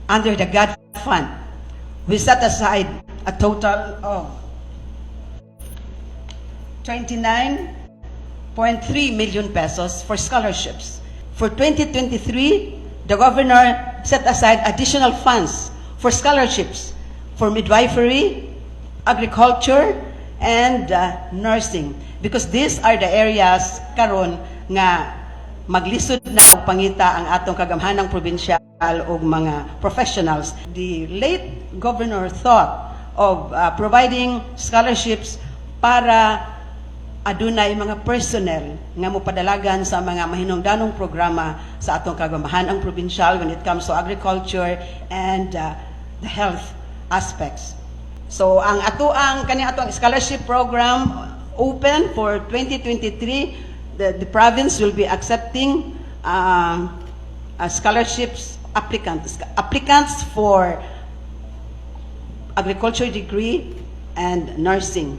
Under the GAD Fund, we set aside a total of ₱29.3 million for scholarships. For 2023, the governor set aside additional funds for scholarships for midwifery, agriculture, and nursing, because these are the areas karon nga maglisod na og pangita ang atong kagamhanang probinsyal og mga professionals. The late governor thought of providing scholarships para adunay mga personnel nga mopadalagan sa mga mahinungdanong programa sa atong kagamhanang probinsyal when it comes to agriculture and the health aspects. So ang ato ang kani atong scholarship program open for 2023, the province will be accepting scholarships applicants for agriculture degree and nursing.